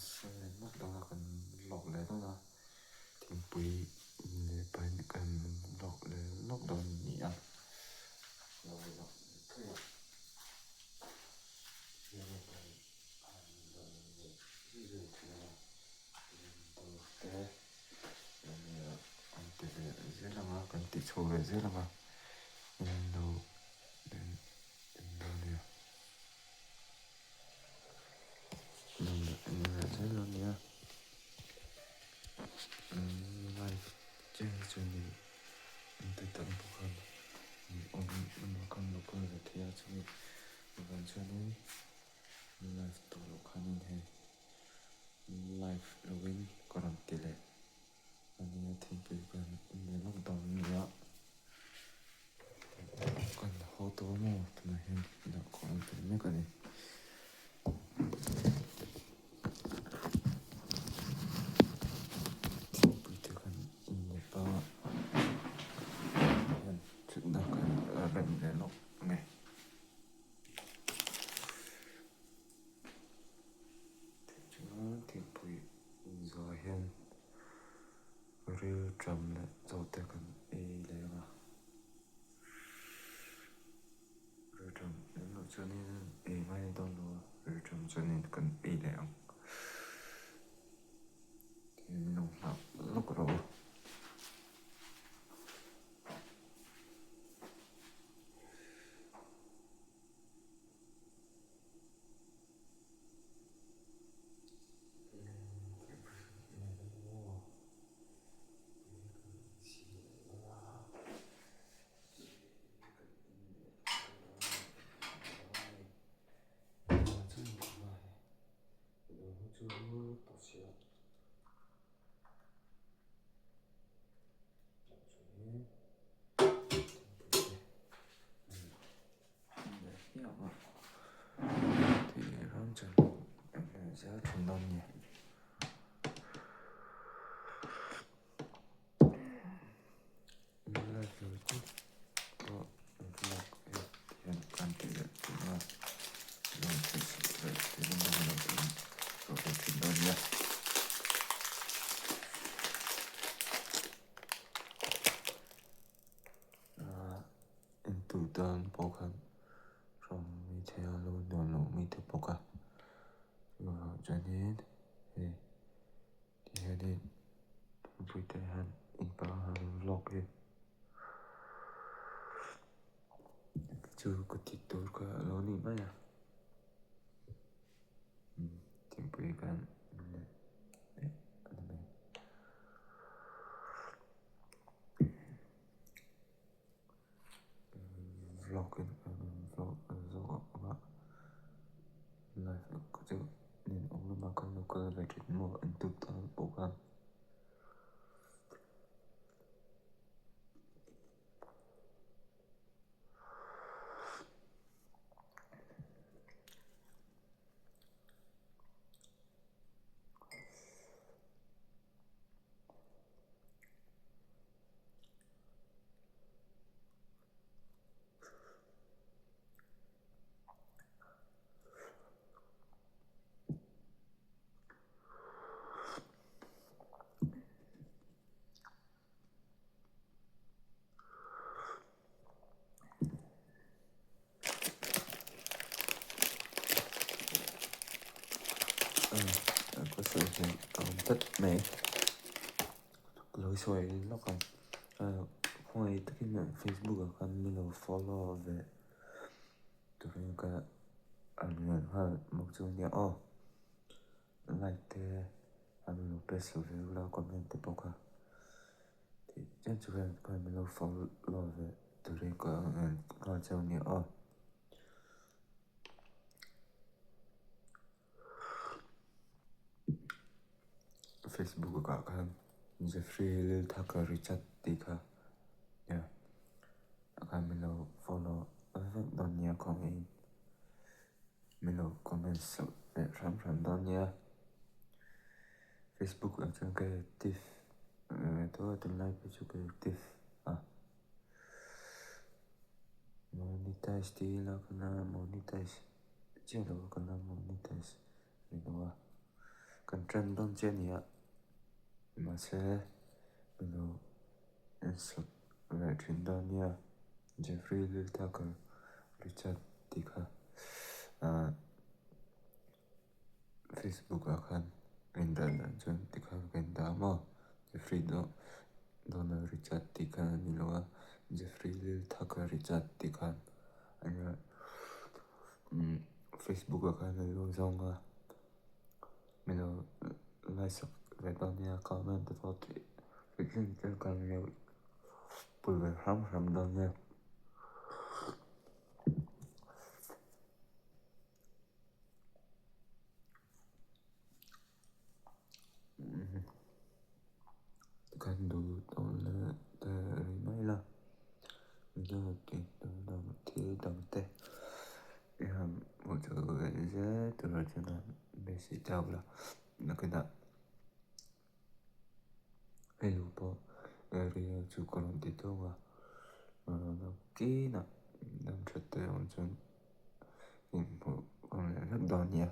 siam leh lawk dawn a kan lawk leh dawn a thingpui in leh pahin kan lawk leh lawk dawn a ni a lo lawk leh thei a An ti ve zel ang a kan ti chho ve zel ang a in lo en en dawn nia in lo en ve zel dawn nia live chiah hi chuan in an ti tak bawk a awm emaw khan lo kal ve thei a chumi avang chuanin live tawh loh khanin hei live lovin ka rawn ti leh a nia thingpui kan in leh lawk dawn nia kan haw tawh maw tunah hian dah khawm an fel mek a ni. Thingpui te kan in leh a hian thutna kan rem leh lawk ang e. Tichuan thingpui inzawh hian rilṭam leh chaw te kan ei leh ang a, rilṭam lem loh chuanin ei mai dawn lo a, rilṭam chuanin kan ei leh ang. Tin min lo nghah lawk rawh u. Entu tan pawh khan hrawng mai thei a lo nuam loh mai te bawk a chuvang chuanin hei ti hianin thingpui te hian in pang han vlog hi chu ka tih tur kha a lo ni mai a thingpui khan leh a ni mai. Vlog in vlog zawk ang a live ka chu nen awm lamah khan lo kal ve thin maw an tut ang pawh khan. Ka sawi theih a awm tlat mai. Ka lo sawi lawk ang khawngaih takin Facebook ah khan min lo follow ve turin ka an ngen nghal bawk chu ania aw like te an lo press ve ula comment te bawk a tih chian chu hian khawngaih min lo follow ve turin ka ngen nghal che ania aw. Facebook ah khan Jeffrey Lilthaka Richard tih kha nia a khan min lo follow vek dawn nia khawngaihin min lo comment sak leh hram hram dawn nia Facebook ah chuan ka active ve tawh a tunlai phei chu ka active a monetize tih ila ka la monetize. Chiah lo ka la monetize rih lo a. Kan ṭan dawn che a ni a, mahse mi lo ensawt ve ṭhin dawn nia, Jeffrey Lil Tucker Richard tih kha Facebook ah khan a indah dan chuan tikhan ka indah a maw, Jeffrey Donald Richard tih khan a ni lo a, Jeffrey Lil Tucker Richard tih khan a ni a, Facebook ah khan a lo zawng a. Mi lo laisak ve dawn nia comment te pawh tih tih te kan lo pui ve hram hram dawn nia. Kan duh tawh leh te rih mai la video tih dang thil dang te. I han hmuh chu leh zel turah chuan a beisei tawk la, nakinah hei lo pawh area chu ka rawn ti tawk a, nakinah dam that te awm chuan inhmuh awm leh vek dawn nia.